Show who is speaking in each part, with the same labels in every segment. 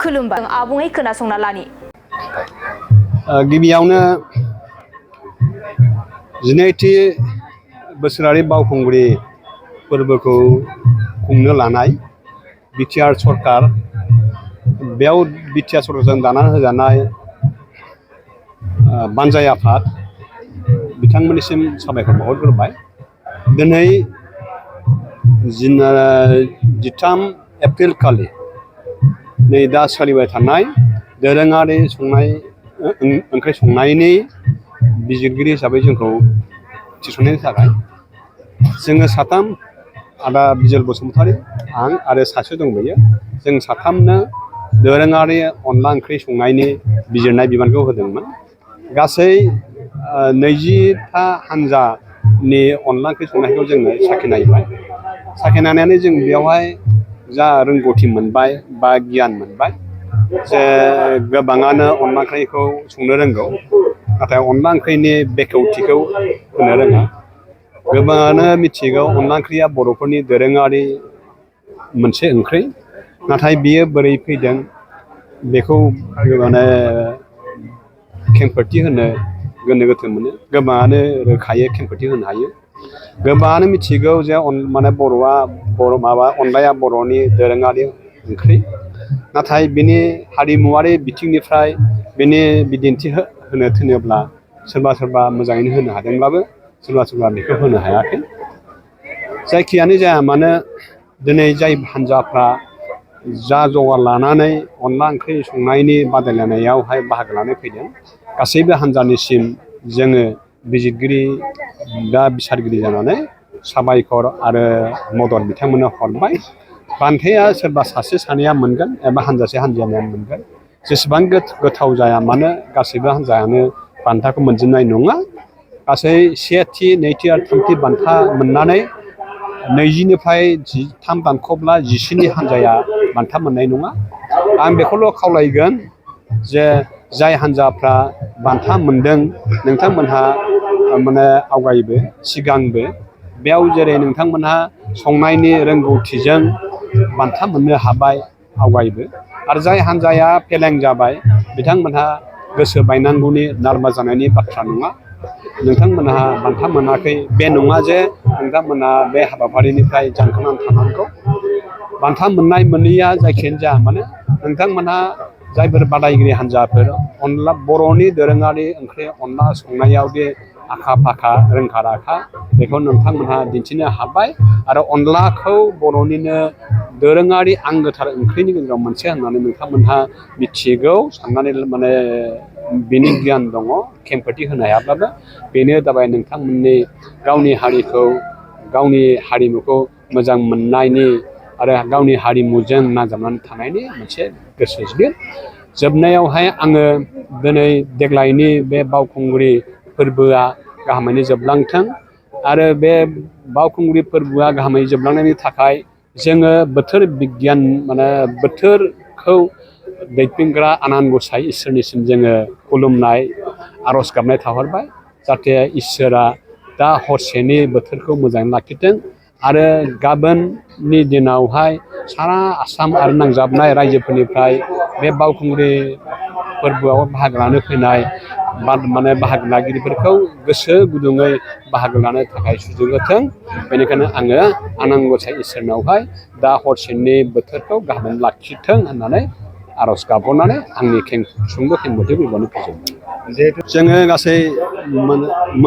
Speaker 1: खुलुमबाय आबुङै खोनासंना लानि
Speaker 2: गिबियावनो 12थि बोसोरारि बावखुंग्रि फोरबोखौ खुंनो लानाय बिटिआर सरकार बेयाव बिटिआर सरकारजों दानानै होजानाय बानजाय आफाद बिथांमोननिसिम साबायखर बावहरग्रोबाय। दिनै 13 एप्रिल खालि नै दा सोलिबाय थानाय दोरोङारि ओंख्रि संनायनि बिजिरगिरि हिसाबै जोंखौ थिसननायनि थाखाय जोङो साथाम आदा बिजल बसुमतारी आं आरो सासे दंबायो। जों साथामनो दोरोङारि अनला ओंख्रि संनायनि बिजिरनाय बिबानखौ होदोंमोन। गासै 20था हान्जानि अनला ओंख्रि संनायखौ जोङो साखिनायबाय। साखिनायनानै जों बेयावहाय जा रोंगौथि मोनबाय बा गियान मोनबाय जे गोबाङानो अनला ओंख्रिखौ संनो रोंगौ, नाथाय अनला ओंख्रिनि बेखेवथिखौ होनो रोङा। गोबाङानो मिथिगौ अनला ओंख्रिया बर'फोरनि दोरोङारि मोनसे ओंख्रि, नाथाय बियो बोरै फैदों बेखौ माने खेंफोरथि होनो गोनो गोथो मोनो। गोबाङानो रोखायै खेंफोरथि होनो हायो। गोबाङानो मिथिगौ जे माने अनलाया बर'नि दोरोङारि ओंख्रि, नाथाय बिनि हारिमुवारि बिथिंनिफ्राय बिनि बिदिन्थि होनो थिनोब्ला सोरबा मोजाङैनो होनो हादोंब्लाबो सोरबा बेखौ होनो हायाखै। जायखियानो जाया मानो दिनै जाय हान्जाफ्रा जा जगार लानानै अनला ओंख्रि संनायनि बादायलायनायावहाय बाहागो लानो फैदों, गासैबो हान्जानिसिम जोङो बिजिरगिरि दा बिसारगिरि जानानै साबायखर आरो मदद बिथांमोननो हरबाय। बान्थाया सोरबा सासे सानैया मोनगोन एबा हान्जासे हान्जाया मोनगोन। जेसेबां गोथाव जाया मानो गासैबो हान्जायानो बान्थाखौ मोनजोबनाय नङा। गासै 1थि 2थि आरो 3थि बान्था मोननानै 20निफ्राय 3 दानख'ब्ला 10नि हान्जाया बान्था मोननाय नङा। आं बेखौल' खावलायगोन जे जाय हान्जाफ्रा बान्था मोनदों नोंथांमोनहा माने आवगायबो सिगांबो बेयाव जेरै नोंथांमोनहा संनायनि रोंगौथिजों बान्था मोननो हाबाय आवगायबो, आरो जाय हान्जाया फेलें जाबाय बिथांमोनहा गोसो बायनांगौनि नारभास जानायनि बाथ्रा नङा। नोंथांमोनहा बान्था मोनाखै बे नङा जे नोंथांमोनहा बे हाबाफारिनिफ्राय जानगारनानै थानांगौ। बान्था मोननाय मोनैया जायखियानो जाया मानो नोंथांमोनहा जायफोर बादायगिरि हान्जाफोर बर'नि दोरोङारि ओंख्रि अनला संनायाव दि आखा फाखा रोंखा राखा बेखौ नोंथांमोनहा दिन्थिनो हाबाय। आरो अनलाखौ बर'निनो दोरोङारि आंगोथार ओंख्रिनि गेजेराव मोनसे होननानै नोंथांमोनहा मिथिगौ साननानै माने बिनि गियान दङ। खेंफोरथि होनो हायाब्लाबो बेनो जाबाय नोंथांमोननि गावनि हारिखौ गावनि हारिमुखौ मोजां मोननायनि आरो गावनि हारिमुजों नांजाबनानै थानायनि मोनसे गोसो गिदिर। जोबनायावहाय आङो दिनै देग्लायनि बे बावखुंग्रि फोरबोआ गाहामैनो जोबलांथों आरो बे बावखुंग्रि फोरबोआ गाहामै जोबलांनायनि थाखाय जोङो बोथोर बिगियान माने बोथोरखौ दैदेनग्रा आनान गसाइ इसोरनिसिम जोङो खुलुमनाय आर'ज गाबनाय थाहरबाय, जाहाथे इसोरा दा हरसेनि बोथोरखौ मोजाङै लाखिथों आरो गाबोननि दिनावहाय सारा आसाम आरो नांजाबनाय रायजोफोरनिफ्राय बे बावखुंग्रि फोरबोआव बाहागो लानो फैनाय बाहागो लागिरिफोरखौ गोसो गुदुङै बाहागो लानो थाखाय सुजुग होथों। बेनिखायनो आङो आनान गसाइ इसोरनावहाय दा हरसेनि बोथोरखौ गाहामै लाखिथों होननानै आर'ज गाबहरनानै आंनि सुंद' खेंफोरथि बिबानखौ फोजोबबाय। जोङो गासै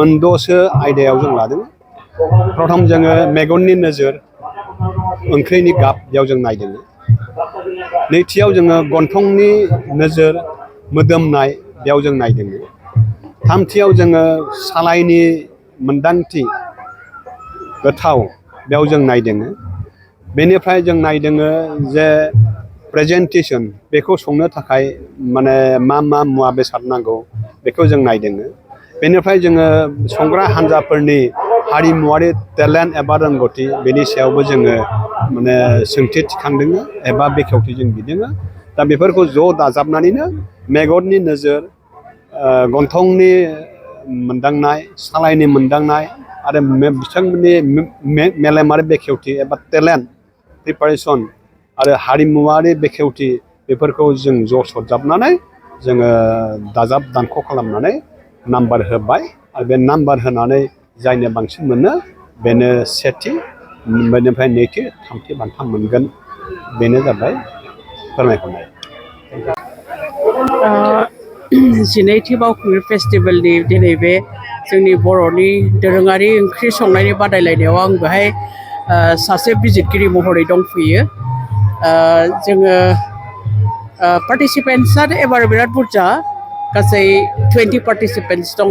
Speaker 2: 8सो आयदायाव जों लादों। प्रथम जोङो मेगननि नोजोर ओंख्रिनि गाब बेयाव जों नायदों। नैथियाव जोङो गन्थंनि नोजोर मोदोमनाय बेयाव जों नायदों। थामथियाव जोङो सालायनि मोन्दांथि गोथाव बेयाव जों नायदों। बेनिफ्राय जों नायदों जे प्रेजेन्टेसन बेखौ संनो थाखाय माने मा मुवा बेसाद नांगौ बेखौ जों नायदों। बेनिफ्राय जोङो संग्रा हान्जाफोरनि हारिमुवारि टेलेन्ट एबा रोंगौथि बेनि सायावबो जोङो माने सोंथि थिखांदों एबा बेखेवथि जों बिदों। दा बेफोरखौ ज' दाजाबनानैनो मेगननि नोजोर, गन्थंनि मोन्दांनाय, सालायनि मोन्दांनाय आरो बिथांमोननि मेलेमारि बेखेवथि एबा टेलेन्ट प्रिपारेसन आरो हारिमुवारि बेखेवथि बेफोरखौ जों ज' सरजाबनानै जोङो दाजाब दानख' खालामनानै नाम्बार होबाय आरो बे नाम्बार होनानै जायनो बांसिन मोनो बेनो सेथि बेनिफ्राय नैथि थामथि बान्था मोनगोन बेनो जाबाय फोरमायहरनाय।
Speaker 3: जिनैथि बावखुंग्रि फेस्टिभेलनि दिनै बे जोंनि बर'नि दोरोङारि ओंख्रि संनायनि बादायलायनायाव आं बेहाय सासे बिजिरगिरि महरै दंफैयो। जोङो पार्टिसिपेन्ट्सआ एबार बिराद बुरजा गासै 20 पार्टिसिपेन्ट्स दङ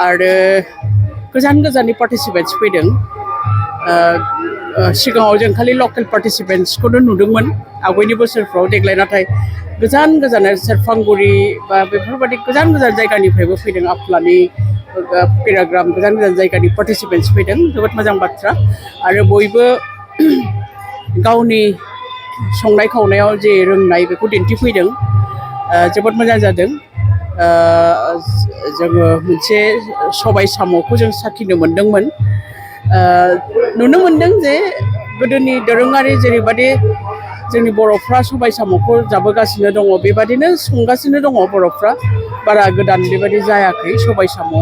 Speaker 3: आरो गोजान गोजाननि पार्टिसिपेन्ट्स फैदों। सिगाङाव जों खालि लकेल पार्टिसिपेन्ट्सखौनो नुदोंमोन आवगायनि बोसोरफ्राव, देग्लाय नाथाय गोजान गोजान सेरफांगुरि बा बेफोरबायदि गोजान गोजान जायगानिफ्रायबो फैदों। आफलानि पेराग्राम गोजान गोजान जायगानि पार्टिसिपेन्ट्स फैदों, जोबोद मोजां बाथ्रा। आरो बयबो गावनि संनाय खावनायाव जे रोंनाय बेखौ दिन्थिफैदों, जोबोद मोजां जादों। जोङो मोनसे सबाय साम'खौ जों साखिनो मोनदोंमोन। नुनो मोनदों जे गोदोनि दोरोङारि जेरैबायदि जोंनि बर'फ्रा सबाय साम'खौ जाबोगासिनो दङ बेबादिनो संगासिनो दङ बर'फ्रा, बारा गोदान बेबायदि जायाखै सबाय साम'।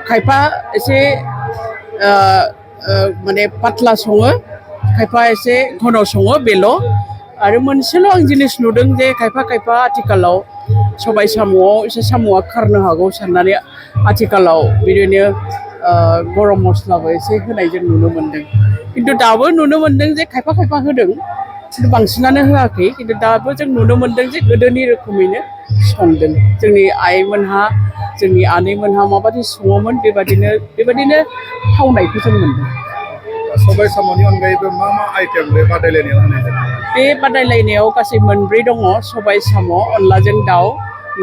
Speaker 3: खायफा एसे माने पातला सङो, खायफा एसे घन सङो बेल'। आरो मोनसेल' आं जिनिस नुदों जे खायफा खायफा आथिखालाव सबाय साम'आव एसे साम'आ खारनो हागौ साननानै आथिखालाव बिदिनो गरम मस्लाबो एसे होनाय जों नुनो मोनदों। खिन्थु दाबो नुनो मोनदों जे खायफा खायफा होदों, खिन्थु बांसिनानो होआखै। खिन्थु दाबो जों नुनो मोनदों जे गोदोनि रोखोमैनो संदों। जोंनि आइमोनहा, जोंनि आनैमोनहा माबायदि सङोमोन बेबादिनो थावनायखौ जों मोनदों।
Speaker 4: सबाय साम'नि अनगायैबो मा मा आइटेम बे बादायलायनायाव होनाय जादों?
Speaker 3: बे बादायलायनायाव गासै मोनब्रै दङ: सबाय साम', अनलाजों दाउ,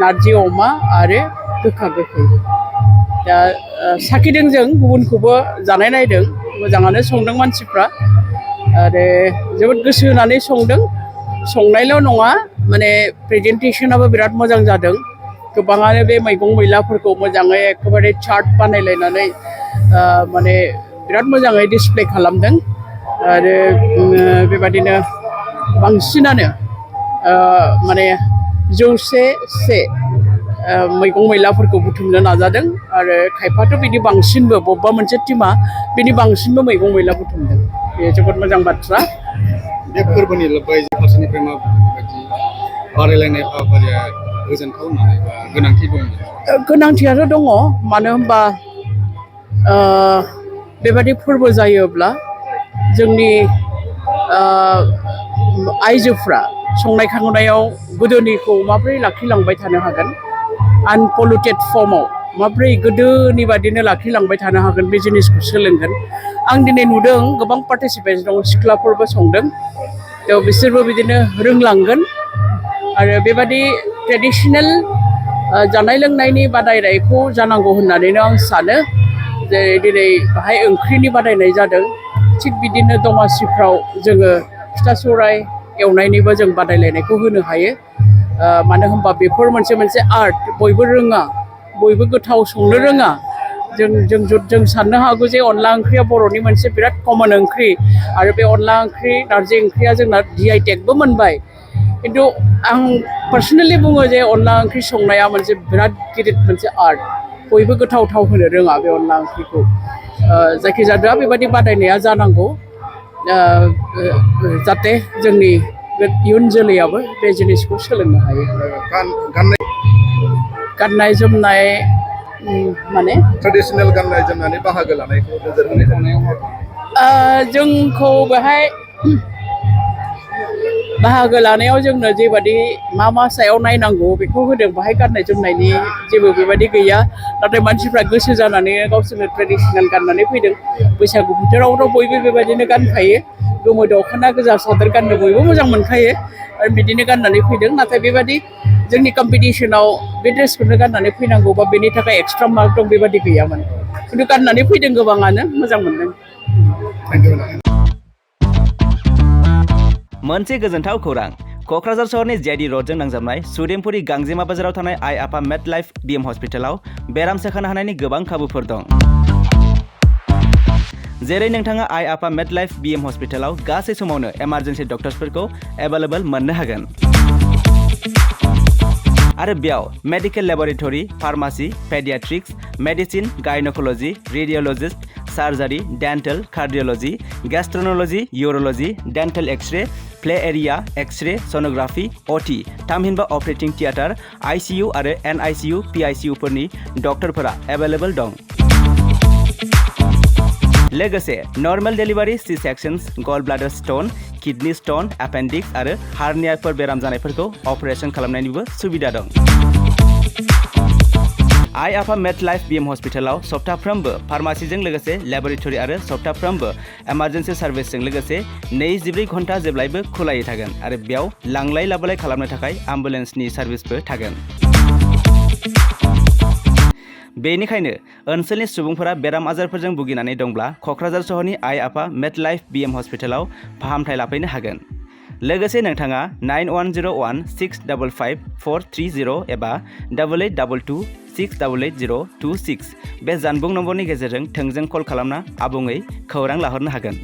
Speaker 3: नारजि अमा आरो गोखा गोखै। दा साखिदों जों, गुबुनखौबो जानाय नायदों, मोजाङानो संदों मानसिफ्रा आरो जोबोद गोसो होनानै संदों। संनायल' नङा, माने प्रेजेन्टेसनाबो बिराद मोजां जादों। गोबाङानो बे मैगं मैलाफोरखौ मोजाङै एखेबारे चार्ट बानायलायनानै माने बिराद मोजाङै डिसप्ले खालामदों। आरो बेबादिनो बांसिनानो माने 100से मैगं मैलाफोरखौ बुथुमनो नाजादों आरो खायफाथ' बिनि बांसिनबो, बबेबा मोनसे टिमा बिनि बांसिनबो मैगं मैला बुथुमदों। बे जोबोद मोजां बाथ्रा।
Speaker 4: बे फोरबोनि बायजो फारसेनिफ्राय माबायदि बादायलायनाय हाबाफारिया गोजोनथाव होननानै बा गोनांथि दं?
Speaker 3: गोनांथियाथ' दङ, मानो होनबा बेबादि फोरबो जायोब्ला जोंनि आइजोफ्रा संनाय खावनायाव गोदोनिखौ माबोरै लाखिलांबाय थानो हागोन, आनपलिउटेड फर्माव माबोरै गोदोनि बादिनो लाखिलांबाय थानो हागोन, बे जिनिसखौ सोलोंगोन। आं दिनै नुदों गोबां पार्टिसिपेन्ट्स दं, सिख्लाफोरबो संदों, थ' बिसोरबो बिदिनो रोंलांगोन। आरो बेबादि ट्रेडिसनेल जानाय लोंनायनि बादायनायखौ जानांगौ होननानैनो आं सानो। जे दिनै बाहाय ओंख्रिनि बादायनाय जादों, थिग बिदिनो दमासिफ्राव जोङो फिथा सौराय एवनायनिबो जों बादायलायनायखौ होनो हायो। मानो होनबा बेफोर मोनसे आर्ट, बयबो रोङा, बयबो गोथाव संनो रोङा। जों साननो हागौ जे अनला ओंख्रिया बर'नि मोनसे बिराद कमन ओंख्रि आरो बे अनला ओंख्रि, नारजि ओंख्रिया जोंना GI टेगबो मोनबाय। खिन्थु आं पार्सनेलि बुङो जे अनला ओंख्रि संनाया मोनसे बिराद गिदिर मोनसे आर्ट। बयबो गोथाव होनो रोङा बे अनला ओंख्रिखौ। जायखिजाया बेबायदि बादायनाया जानांगौ, जाहाथे जोंनि इयुन जोलैयाबो बे जिनिसखौ सोलोंनो हायो। गाननाय जोमनाय माने
Speaker 4: ट्रेडिसनेल गाननाय जोमनानै बाहागो लानायखौ नोजोर होनाय
Speaker 3: जोंखौ बेहाय बाहागो लानायाव जोंनो जेबादि मा सायाव नायनांगौ बेखौ होदों। बाहाय गाननाय जोमनायनि जेबो बेबायदि गैया, नाथाय मानसिफ्रा गोसो जानानै गावसोरनो ट्रेडिसनेल गाननानै फैदों। बैसागु बोथोरावथ' बयबो बेबायदिनो गानखायो, गोमो दख'ना गोजा सादोर गाननो बयबो मोजां मोनखायो आरो बिदिनो गाननानै फैदों। नाथाय बेबादि जोंनि कम्पिटिसनाव बे ड्रेसखौनो गाननानै फैनांगौ बा बेनि थाखाय एक्सट्रा मार्क दं बेबादि गैयामोन, खिन्थु गाननानै फैदों गोबाङानो, मोजां मोनदों।
Speaker 5: मोनसे गोजोनथाव खौरां, क'क्राझार सहरनि JD र'डजों नांजाबनाय सुदेमपुरि गांजेमा बाजाराव थानाय आइ आफा मेड लाइफ DM हस्पिटालाव बेराम सोखानो हानायनि गोबां खाबुफोर दं। जेरै नोंथाङा आइ आफा मेडलाइफ BM हस्पिटालाव गासै समावनो इमारजेन्सि डक्टर्सफोरखौ एभेलेबल मोननो हागोन। आरो बेयाव medical laboratory, pharmacy, paediatrics, medicine, gynaecology, radiologist, surgery, dental, cardiology, gastroenterology, urology, dental x-ray, play area, x-ray, sonography, OT, थामहिनबा ऑपरेटिंग थिएटर, ICU आरो NICU, PICU फोरनि डक्टरफोरा एभेलेबल दं। लोगोसे normal delivery, C sections, gall bladder stone, kidney stone, appendix आरो हार्नियाफोर बेराम जानायफोरखौ अपारेशन खालामनायनिबो सुबिदा दं। आइ आफा मेडलाइफ BM हस्पिटालाव सप्ताफ्रोमबो फार्मासीजों लोगोसे लेबरेटरी आरो सप्ताफ्रोमबो इमारजेन्सि सार्भिसजों लोगोसे 24 घन्टा जेब्लायबो खुलायै थागोन आरो बेयाव लांलाय लाबोलाय खालामनो थाखाय एम्बुलेन्सनि सार्भिसबो थागोन। बेनिखायनो ओनसोलनि सुबुंफोरा बेराम आजारफोरजों भुगिनानै दंब्ला क'क्राझार सहरनि आइ आफा मेडलाइफ BM हस्पिटालाव फाहामथाय लाफैनो हागोन। लोगोसे नोंथाङा 9101655430 एबा 8822688026 बे जानबुं नम्बरनि गेजेरजों थोंजों कल खालामना आबुङै खौरां लाहरनो हागोन।